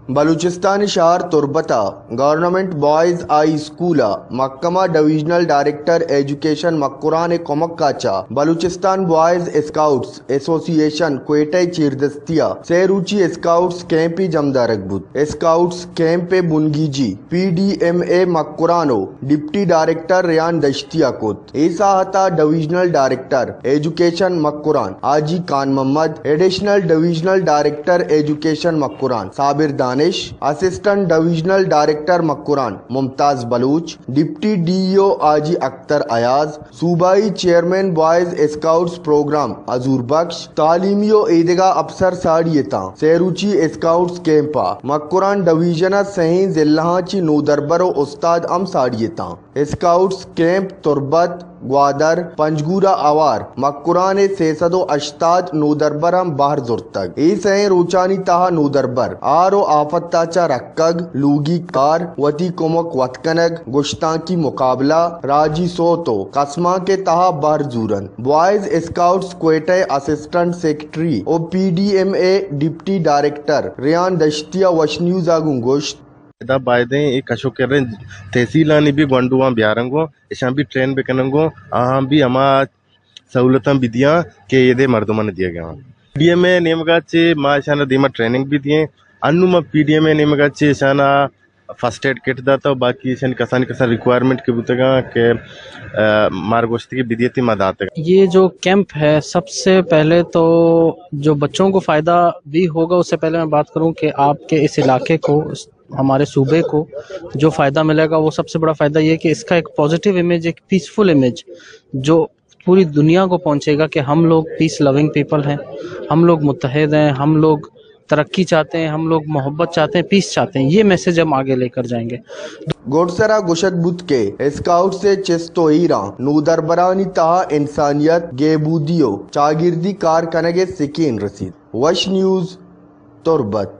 بلوچستان شہر تربت ء government boys high school ء محکمہ ڈویژنل ڈائریکٹر ایجوکیشن مکران ء کمک ء چہ بلوچستان بوائز اسکاؤٹس ایسوسی ایشن کوئٹہ ء چیردستی ء سہ روچی اسکاؤٹس کیمپے جمدارگ بوت۔ اسکاؤٹس کیمپ ء بنگیجی پی ڈی ایم اے مکران و ڈپٹی ڈائریکٹر ریان دشتی ء کت۔ اے ساہت ء divisional director education Makran Haji Khan Muhammad, additional divisional director education Makran Sabir Danish, assistant divisional director Makran Mumtaz Baloch, deputy D E O Haji Akhtar ایاز، صوبائی چیئرمین بوائز اسکاؤٹس پروگرام حضور بخش، تعلیمی و ایدگہ افسر ساڑی اتاں۔ سہ روچی اسکاؤٹس کیمپ ء مکران ڈویژن ء سہیں ضلعاں چی نودربر و استاد ہم ساڑی اتاں۔ اسکاؤٹس کیمپ تربت، گوادر، پنجگور ء ہوار مکران ء سئے سد و ہشتاد نودربر ہم بہر زرتگ۔ اے سئیں روچانی تہا نودربر ہار و آفت ء چہ رکگ، لوگی کار، وتی کمک وت کنگ، گشتانکی مقابلہ، راجی سوت و کسمانک ء تہا بہر زورنت۔ بوائز اسکاؤٹس کوئٹہ ء اسسٹنٹ سیکرٹری و پی ڈی ایم اے ڈپٹی ڈائریکٹر ریان دشتی ء وش نیوز ء گوں گوشت۔ ادا بایدیں اے کش و کریں تحصیلانی بھی گونڈواں بیارنگوں، اشاں بھی ٹرین بکننگوں، آہاں بھی ہما سہولتاں بھی دیاں کہ ایدے مردماں دیگا۔ پی ڈی ایم اے نیمگا چے ما اشاں دیما ٹریننگ بھی دییں۔ انو ما پی ڈی ایم اے نیمگا چے اشاں فرسٹ ایڈ کٹ داتا و باقی اشانی کسانی کسان ریکوائرمنٹ کے بوتگاں کہ، آ، مار گوشت کہ بدیتی ما داتگ۔ یہ جو کیمپ ہے، سب سے پہلے تو جو بچوں کو فائدہ بھی ہوگا، اس سے پہلے میں بات کروں کہ آپ کے اس علاقے کو، ہمارے صوبے کو جو فائدہ ملے گا، وہ سب سے بڑا فائدہ یہ ہے کہ اس کا ایک پازیٹیو امیج، ایک پیسفل امیج جو پوری دنیا کو پہنچے گا کہ ہم لوگ پیس لونگ پیپل ہیں، ہم لوگ متحد ہیں، ہم لوگ ترقی چاہتے ہیں، ہم لوگ محبت چاہتے ہیں، پیس چاہتے ہیں۔ یہ میسج ہم آگے لے کر جائیں گے۔ گڈسرا گوشگ بوت کہ اسکاؤٹس ء چست و ایراں نودربرانی تہا انسانیت، گیبودی و چاگردی کار کنگ ء سکین رسیت۔ وش نیوز، تربت۔